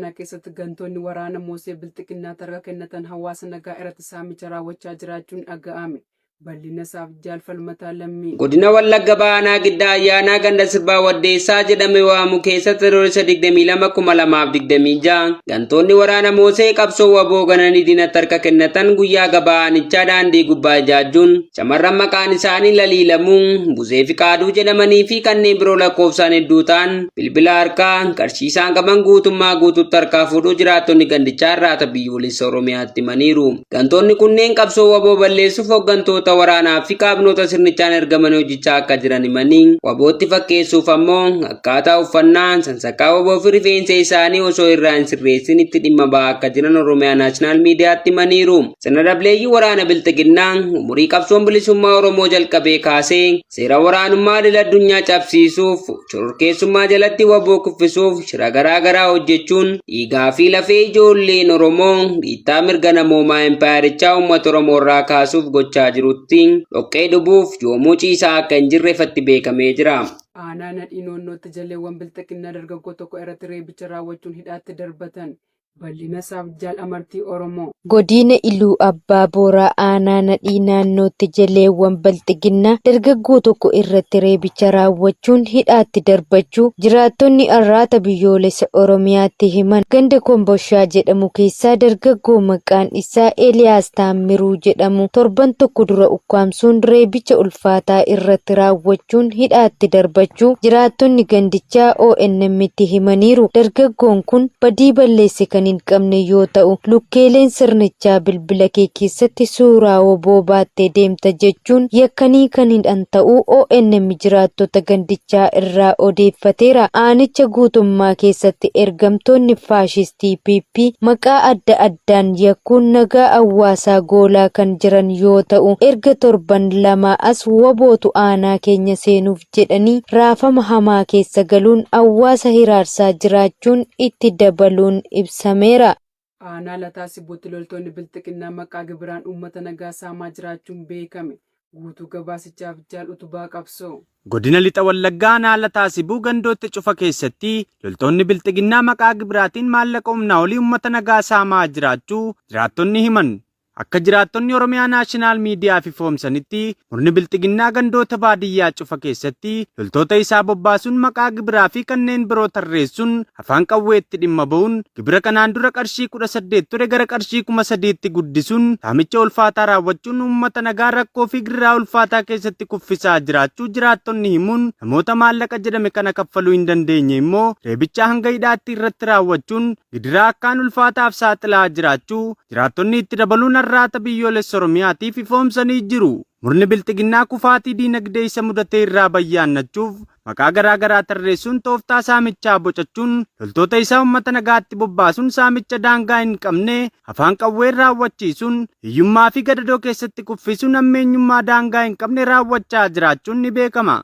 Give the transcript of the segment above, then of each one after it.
Ayyaanaa keessatti gantoonni waraana Moosee Bilxiginnaatti harka kennatan hawaasa nagaa irratti saamicha raawwachaa jiraachuun dhaga'ame. Bal'ina isaaf Jaal Falmataa Lammii. Godina Wallagga Bahaa Aanaa Giddaa Ayyaanaa ganda Sirbaa Waddeessaa jedhame waamu keessatti Adoolessa 22,2026 gantoonni waraana Moosee qabsoo waboo gananii diinatti harka kennatan guyyaa gabaa aanichaa daandii gubbaa ijaajjuun shamarran maqaan isaanii Lalii Lamuu, Buzee Fiqaaduu jedhamanii fi kanneen biroo lakkoofsaan hedduu ta'an bilbila harkaa qarshii isaan qaban guutummaa guututti harkaa fuudhuu jiraattonni gandichaa Arraata Biyyoolessa Oromiyaatti himaniiru. Gantoonni kunneen qabsoo waboo balleessuuf hooggantoota waraanaa fi kaabinoota sirnichaan ergamanii hojjechaa akka jiran himanii, wabootti fakkeessuuf ammoo akkaataa uffannaa, sansakkaa waboo fi rifeensa isaanii osoo irraa hin sirreessin itti dhimma ba'aa akka jiran Oromiyaa Naashinaal Miidiyaatti himaniiru. Sirna dableeyyii waraana Bilxiginnaa umurii qabsoon bilisummaa Oromoo jalqabee kaasee seera waraanummaa idil addunyaa cabsiisuuf shororkeessummaa jalatti waboo kuffisuuf shira garaa garaa hojjechuun dhiigaa fi lafee ijoolleen Oromoo dhiittaa mirga namoomaa impaayerichaa uummata Oromoo irraa kaasuuf gochaa jirutti dhoqqee dhubuuf yoomuu ciisaa akka hin jirre ifatti beekamee jira. Aanaa Nadhii Noonnootti jaleewwan Bilxiginnaa dargaggoo tokko irratti reebicha raawwachuun hidhaatti darbatan. Bal'ina isaaf Jaal Amartii Oromoo. Godiina Iluu Abbaa Booraa Aanaa Nadhii Naannootti jaleewwan Bilxiginnaa dargaggoo tokko irratti reebicha raawwachuun hidhaatti darbachuu jiraattonni Arraata Biyyoolessa Oromiyaatti himan. Ganda Komboshaa jedhamu keessaa dargaggoo maqaan isaa Eeliyaas Taammiruu jedhamu torban tokko dura ukkaamsuun reebicha ulfaataa irratti raawwachuun hidhaatti darbachuu jiraattonni gandichaa ONM'tti himaniiru. Dargaggoon kun badii balleesse kan hin qabne yoo ta'u, lukkeeleen sirnichaa bilbila kee keessatti suuraa wbo baattee deemta jechuun yakkanii kan hidhan ta'uu ONM jiraattota gandichaa irraa odeeffateera. Aanicha guutummaa keessatti ergamtoonni faashistii PP maqaa adda addaan yakkuun nagaa hawaasaa goolaa kan jiran yoo ta'u, erga torban lamaa as WBOtu aanaa keenya seenuuf jedhanii raafama hamaa keessa galuun hawaasa hiraarsaa jiraachuun itti dabaluun ibsameera. Aanaa Lataa Sibuutti loltoonni Bilxiginnaa maqaa gibiraan uummata nagaa saamaa jiraachuun beekame. Guutuu gabaasichaaf Jaal Utubaa Qabsoo. Godina Lixa Wallaggaa Aanaa Lataa Sibuu gandoota cufa keessatti loltoonni Bilxiginnaa maqaa gibiraatiin maallaqa humnaa olii uummata nagaa saamaa jiraachuu jiraattonni himan. Akka jiraattonni Oromiyaa Naashinaal Miidiyaaf ifoomsanitti, murni Bilxiginnaa gandoota baadiyyaa cufa keessatti loltoota isaa bobbaasuun maqaa gibiraa fi kanneen biroo tarreessuun afaan qawweetti dhimma ba'uun gibira kanaan dura qarshii 18 ture gara qarshii 3000tti guddisuun saamicha ulfaataa raawwachuun uummata nagaa rakkoo fi gidiraa ulfaataa keessatti kuffisaa jiraachuu jiraattonni himuun namoota maallaqa jedhame kana kaffaluu hin dandeenye immoo reebicha hanga hidhaatti irratti raawwachuun gidiraa akkaan ulfaataaf saaxilaa jiraachuu jiraattonni itti dabaluun Arraata Biyyoolessa Oromiyaatiif ifoomsanii jiru. Murni Bilxiginnaa kufaatii diinagdee isa mudate irraa bayyaannachuuf maqaa garaa garaa tarreessuun tooftaa saamichaa bocachuun loltoota isaa uummata nagaatti bobbaasuun saamicha daangaa hin qabne afaan qawween raawwachiisuun hiyyummaa fi gadadoo keessatti kuffisuun hammeenyummaa daangaa hin qabne raawwachaa jiraachuun ni beekama.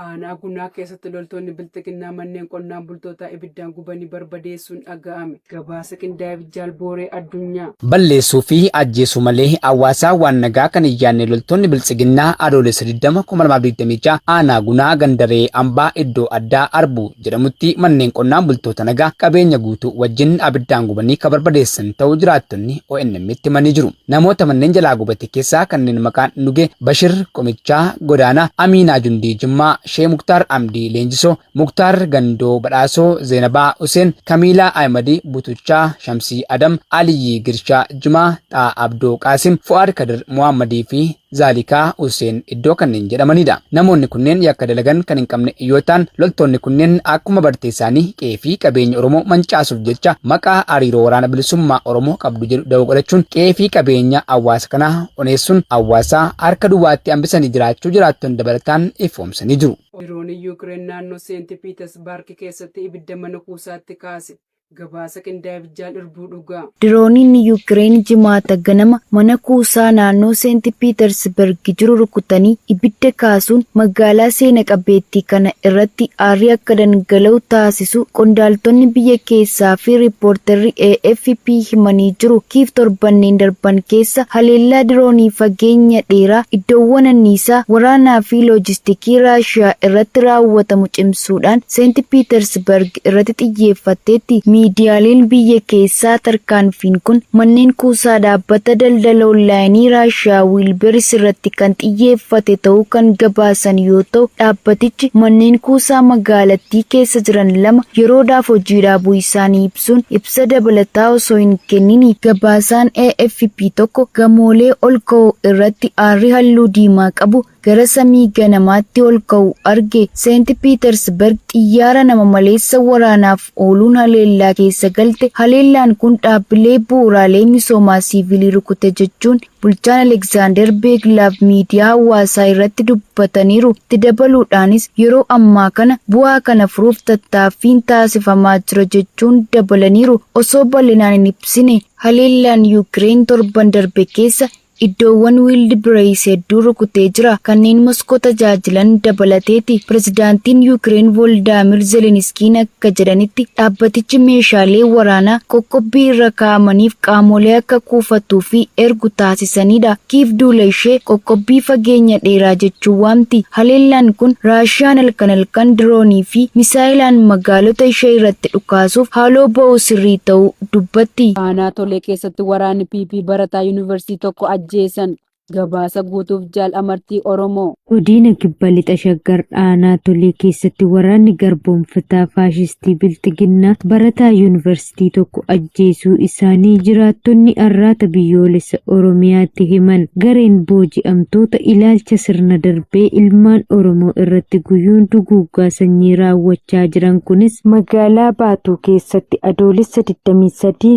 Aanaa Gunaa keessatti loltoonni Bilxiginnaa manneen qonnaan bultootaa ibiddaan gubanii barbadeessuun dhaga'ame. Gabaasa qindaa'eef Jaal Booree Addunyaa. Balleessuu fi ajjeesuu malee hawaasaa waan nagaa kan hin yaadne loltoonni Biltsiginnaa Adoolessa 20, 2026 aanaa Gunaa ganda Re'ee Ambaa iddoo addaa Arbuu jedhamutti manneen qonnaan bultoota nagaa qabeenya guutuu wajjin abiddaan gubanii ka barbadeessan ta'uu jiraattonni ONM'tti himanii jiru. Namoota manneen jalaa gubate keessaa kanneen maqaan Nugee Bashir Qomichaa Godaanaa, Amiinaa Jundii Jimmaa, Shee Muktaar Amdii Leenjisoo, Muktaar Gandoo Badhaasoo, Zeenabaa Huseen, Kamiilaa Ahimadii Butuchaa, Shamsii Adam, Aliyyii Girshaa Jimaa, Xaa Abdoo Qaasim, Fu'aad Kadir Muhaammadii fi Zaalikaa Huseen iddoo kanneen jedhamanidha. Namoonni kunneen yakka dalagan kan hin qabne yoo ta'an, loltoonni kunneen akkuma bartee isaanii qe'ee fi qabeenya Oromoo mancaasuuf jecha maqaa hariiroo Waraana Bilisummaa Oromoo qabdu jedhu dawoo godhachuun qe'ee fi qabeenya hawaasa kanaa oneessuun hawaasa harka duwwaatti hambisanii jiraachuu jiraattonni dabalataan ifoomsanii jiru. Dirooniin Yuukireen naannoo Seenti Piitasbarg keessatti ibidda mana kuusaatti kaase. Gabaasa qindaa'eef Jaal Irbuu Dhugaa. Dirooniin Yukireen Jimaata ganama mana kuusaa naannoo Seent Piitarsibarg jiru rukutanii ibidda kaasuun magaalaa seena qabeettii kana irratti aarri akka dhangala'u taasisuu qondaaltonni biyya keessaa fi rippoortarri AFP himanii jiru. Kiiv torbanneen darban keessa haleellaa diroonii fageenya dheeraa iddoowwan anniisaa, waraanaa fi loojistikii Raashiyaa irratti raawwatamu cimsuudhaan Seent Piitarsibarg irratti xiyyeeffatteetti. Miidiyaaleen biyya keessaa tarkaanfiin kun manneen kuusaa dhaabbata daldala onlaayinii Raashiyaa Wiilberis irratti kan xiyyeeffate ta'uu kan gabaasan yoo ta'u, dhaabbatichi manneen kuusaa magaalattii keessa jiran 2 yeroodhaaf hojii dhaabuu isaanii ibsuun ibsa dabalataa osoo hin kennini. Gabaasaan AFP tokko gamoolee ol ka'oo irratti aarri halluu diimaa qabu gara samii ganamaatti ol ka'u arge. Seent Piitersberg xiyyaara nama maleessa waraanaaf ooluun haleellaa keessa galte. Haleellaan kun dhaabbilee bu'uuraalee misoomaa siivilii rukute jechuun bulchaan Aleksaandar Beeglaaf miidiyaa hawaasaa irratti dubbataniiru. Itti dabaluudhaanis yeroo ammaa kana bu'aa kana furuuf tattaaffiin taasifamaa jira jechuun dabalaniiru. Osoo bal'inaan hin ibsine haleellaan Yukireen torban darbe keessa iddoowwan Wildberries hedduu rukutee jira, kanneen Moskoo tajaajilan dabalateeti. Pirezidaantiin Yukireen Voldaamir Zeleniskiin akka jedhanitti dhaabbatichi meeshaalee waraanaa qoqqobbii irra kaa'amaniif qaamolee akka kuufatuu fi ergu taasisanidha. Kiiv duula ishee qoqqobbii fageenya dheeraa jechuun waamti. Haleellaan kun Raashiyaan halkan halkan diroonii fi misaayilaan magaalota ishee irratti dhukaasuuf haaloo ba'uu sirrii ta'uu dubbatti. Aanaa Tolee keessatti waraanni PP barataa yuunivarsiitii tokko ajjeesan. Gabaasa guutuuf Jaal Amartii Oromoo. Godina Kibba Lixa Shaggar Aanaa Tolee keessatti waraanni garboomfataa faashistii Bilxiginnaa barataa yuunivarsiitii tokko ajjeesuu isaanii jiraattonni Arraata Biyyoolessa Oromiyaatti himan. Gareen booji'amtoota ilaalcha sirna darbee ilmaan Oromoo irratti guyyuun duguuggaa sanyii raawwachaa jiran kunis magaalaa Baatuu keessatti Adoolessa 23,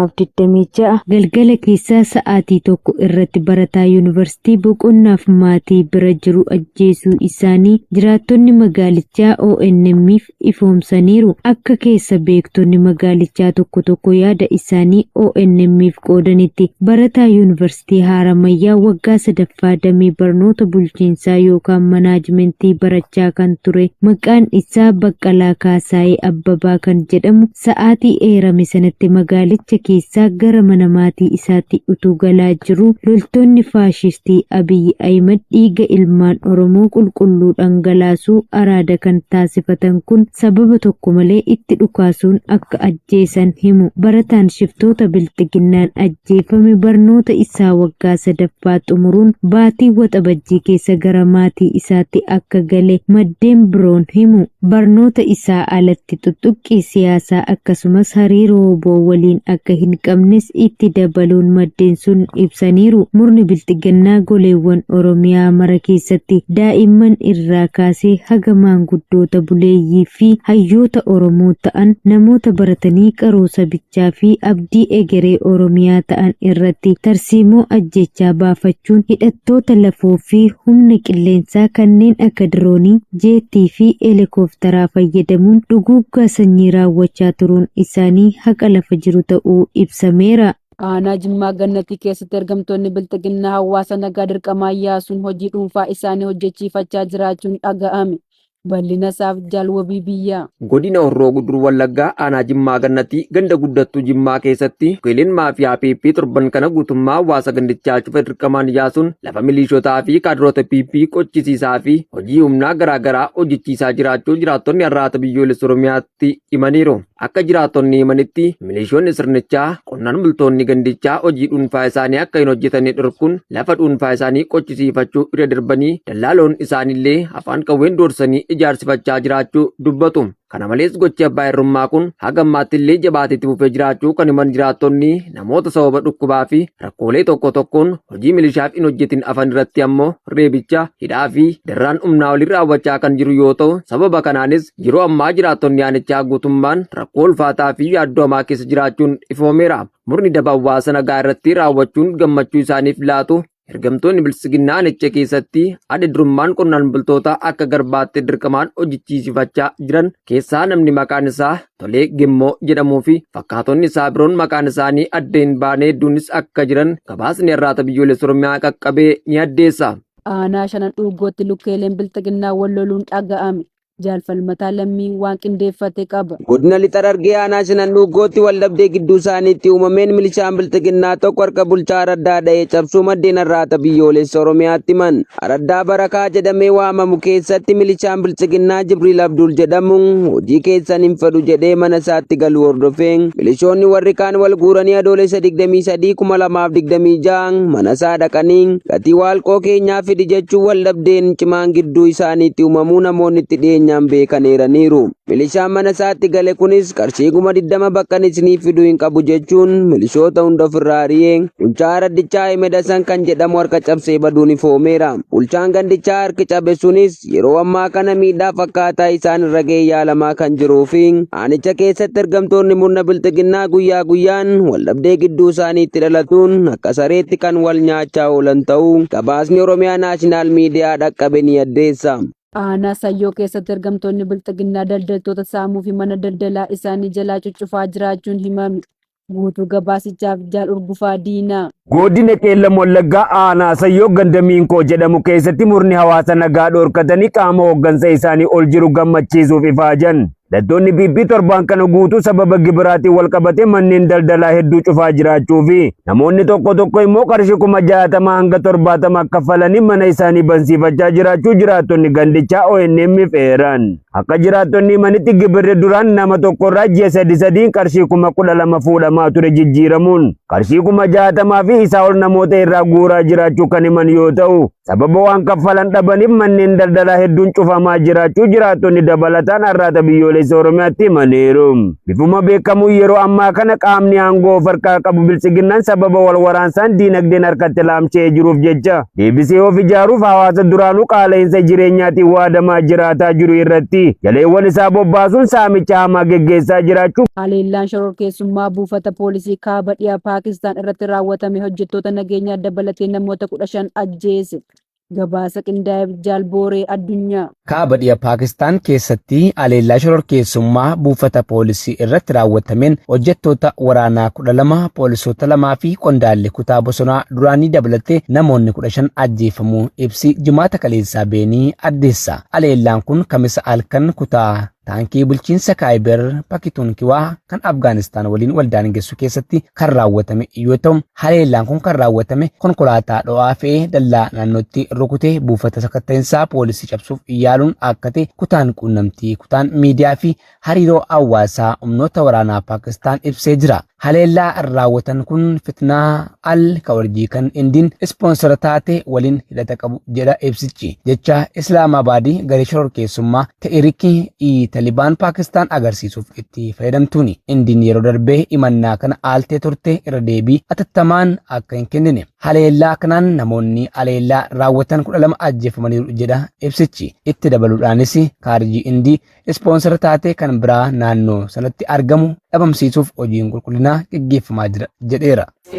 2026 galgala keessaa sa'aatii 1 irratti barataa yuunivarsiitii boqonnaaf maatii bira jiru ajjeesuu isaanii jiraattonni magaalichaa ONM'f ifoomsaniiru. Akka keessa beektonni magaalichaa tokko tokko yaada isaanii ONM'f qoodanitti barataa yuunivarsiitii Haaramayyaa waggaa 3ffaa damee barnoota bulchiinsaa yookaan manaajimentii barachaa kan ture maqaan isaa Baqqalaa Kaasaayee Abbabaa kan jedhamu sa'aatii eerame sanatti magaalicha keessaa gara mana maatii isaatti utuu galaa jiruu loltoonni faashistii Abiy Ahimed dhiiga ilmaan Oromoo qulqulluu dhangalaasuu araada kan taasifatan kun sababa tokko malee itti dhukaasuun akka ajjeesan himu. Barataan shiftoota Bilxiginnaan ajjeefame barnoota isaa waggaa 3ffaa xumuruun baatii Waxabajjii keessa gara maatii isaatti akka gale maddeen biroon himu. Barnoota isaa alatti tuttuqqii siyaasaa akkasumas hariiroo wbo waliin akka hin qabnes itti dabaluun maddeen sun ibsaniiru. Murni Bilxiginnaa goleewwan Oromiyaa mara keessatti daa'imman irraa kaasee haga maanguddoota buleeyyii fi hayyoota Oromoo ta'an namoota baratanii qaroo sabichaa fi abdii egeree Oromiyaa ta'an irratti tarsiimoo ajjeechaa baafachuun hidhattoota lafoo fi humna qilleensaa kanneen akka diroonii, jeettii fi heelikooftaraa fayyadamuun duguuggaa sanyii raawwachaa turuun isaanii haqa lafa jiru ta'uu ibsameera. Aanaa Jimmaa Gannatii keessatti ergamtoonni Bilxiginnaa hawaasa nagaa dirqamaan yaasuun hojii dhuunfaa isaanii hojjechiifachaa jiraachuun dhaga'ame. Bal'ina isaaf Jaal Wabii Biyyaa. Godina Horroo Guduruu Wallaggaa aanaa Jimmaa Gannatii ganda guddattuu Jimmaa keessatti goleen maafiyaa PP torban kana guutummaa hawaasa gandichaa cufa dirqamaan yaasuun lafa miliishotaa fi kaadiroota PP qochisiisaa fi hojii humnaa garaa garaa hojjechiisaa jiraachuu jiraattonni Arraata Biyyoolessa Oromiyaatti himaniiru. Akka jiraattonni himanitti milishoonni sirnichaa qonnaan bultoonni gandichaa hojii dhuunfaa isaanii akka hin hojjetanne dhorkuun lafa dhuunfaa isaanii qochisiifachuu irra darbanii dallaa loon isaaniillee afaan qawween doorsanii ijaarsifachaa jiraachuu dubbatu. Kana malees gochi abbaa irrummaa kun haga ammaatti illee jabaatee itti fufee jiraachuu kan himan jiraattonni namoota sababa dhukkubaa fi rakkoolee tokko tokkoon hojii milishaaf hin hojjetin afan irratti ammoo reebicha, hidhaa fi darraan humnaa olii raawwachaa kan jiru yoo ta'u sababa kanaanis yeroo ammaa jiraattonni aanichaa guutummaan rakkoo ulfaataa fi yaaddoo hamaa keessa jiraachuun ifoomeera. Murni daba hawaasa nagaa irratti raawwachuun gammachuu isaaniif laatu ergamtoonni biltsiginnaa aanicha keessatti adda durummaan qonnaan bultoota akka garbaatti dirqamaan hojjechiisifachaa jiran keessaa namni maqaan isaa Tolee Gimmoo jedhamuu fi fakkaatonni isaa biroon maqaan isaanii adda hin baane hedduunis akka jiran gabaasni Arraata Biyyoolessa Oromiyaa qaqqabee ni addeessa. Aanaa Shanan Dhuuggootti lukkeeleen Bilxiginnaa wal loluun dhaga'ame. Jaal Falmataa Lammii waan qindeeffate qaba. Godina Lixa Harargee aanaa Shanan Dhuuggootti waldhabdee gidduu isaaniitti uumameen milishaan Bilxiginnaa tokko harka bulchaa araddaa dha'ee cabsuu maddeen Arraata Biyyoolessa Oromiyaatti himan. Araddaa Barakaa jedhamee waamamu keessatti milishaan Bilxiginnaa Jibriil Abdul jedhamu hojii keessan hin fedhu jedhee mana isaatti galuu hordofee milishoonni warri kaan wal guuranii Adoolessa 23 2026 mana isaa dhaqanii gatii waalqoo keenyaa fidi jechuun waldhabdeen cimaan gidduu isaaniitti uumamuu namoonni itti dhiyeenyaan beekaneeraniiru. Milishaan mana isaatti gale kunis qarshii 20,000 bakkan isinii fiduu hin qabu jechuun milishoota hunda ofirraa ari'ee bulchaa araddichaa Ahimed Hasan kan jedhamu harka cabsee baduun ifoomeera. Bulchaan gandichaa harki cabe sunis yeroo ammaa kana miidhaa fakkaataa isaan irra ga'e yaalamaa kan jiruu fi aanicha keessatti ergamtoonni murna bilxiginnaa guyyaa guyyaan waldhabdee gidduu isaaniitti dhalatuun akka sareetti kan wal nyaachaa oolan ta'uu gabaasni Oromiyaa Naashinaal Miidiyaa dhaqqabe ni addeessa. Aanaa Sayyoo keessatti ergamtoonni Bilxiginnaa daldaltoota saamuu fi mana daldalaa isaanii jalaa cuccufaa jiraachuun himame. Guutuu gabaasichaaf Jaal Urgufaa Diinaa. Godina Qeellam Wallaggaa aanaa Sayyoo ganda Miinkoo jedhamu keessatti murni hawaasa nagaa dhorkatanii qaama hooggansa isaanii ol jiru gammachiisuuf ifaajan. Hidhattoonni PP torbaan kana guutuu sababa gibiraatiin walqabatee manneen daldalaa hedduu cufaa jiraachuu fi namoonni tokko tokko immoo qarshii 60,000 hanga 70 kaffalanii mana isaanii bansiifachaa jiraachuu jiraattonni gandichaa ONM'f eeran. Akka jiraattonni himanitti gibirri duraan nama tokkorraa ji'a sadi sadiin qarshii 12,000 fuudhamaa ture jijjiiramuun qarshii 60,000 fi isaa ol namoota irraa guuraa jiraachuu kan himan yoo ta'u, sababa waan kaffalan dhabaniif manneen daldalaa hedduun cufamaa jiraachuu jiraattonni dabalataan Arraata Biyyoolessa Oromiyaatti himaniiru. Bifuma beekamuun yeroo ammaa kana qaamni aangoo of harkaa qabu Biltsiginnaan sababa wal waraansaan diinagdeen harkatti laamsha'ee jiruuf jecha deebisee of ijaaruuf hawaasa duraanuu qaala'insa jireenyaatiin waadamaa jiraataa jiru irratti jaleewwan isaa bobbaasuun saamicha hamaa geggeessaa jiraachuu Haleellaan shororkeessummaa buufata poolisii Kaaba Dhiha Paakistaan irratti raawwatame hojjettoota nageenyaa dabalatee namoota 15 ajjeese. Gabaasa qindaa'eef Jaal Booree Addunyaa. Kaaba Dhiha Paakistaan keessatti haleellaa shororkeessummaa buufata poolisii irratti raawwatameen hojjettoota waraanaa 12, poolisoota 2 fi qondaalli kutaa bosonaa duraanii dabalatee namoonni 15 ajjeefamuu ibsi Jimaata kaleessaa ba'e ni addeessa. Haleellaan kun Kamisa halkan kutaa Taankii bulchiinsa Kaayiber Pakituunkiwaa kan Afgaanistaan waliin wal daangessu keessatti kan raawwatame yoo ta'u, haleellaan kun kan raawwatame konkolaataa dho'aa fe'ee dallaa naannootti rukutee buufata sakatta'insaa poolisii cabsuuf yaaluun akka ta'e kutaan quunnamtii kutaan miidiyaa fi hariiroo hawaasaa humnoota waraanaa Paakistaan ibsee jira. Haleellaa raawwatan kun fitnaa al kawarjii kan Indiin ispoonsara taate waliin hidhata qabu jedha ibsichi. Jecha Islaamaabaadi garee shororkeessummaa Te'iriki i Talibaan Paakistaan agarsiisuuf itti fayyadamtuuni. Indiin yeroo darbee himannaa kana aaltee turte irra deebii atattamaan akka hin kennine. Haleellaa kanaan namoonni haleellaa raawwatan 12 ajjeefamaniiru jedha ibsichi. Itti dabaluudhaanis kaarjii Indii ispoonsara taate kan biraa naannoo sanatti argamu dhabamsiisuuf hojiin qulqullinaa geggeeffamaa jira jedheera.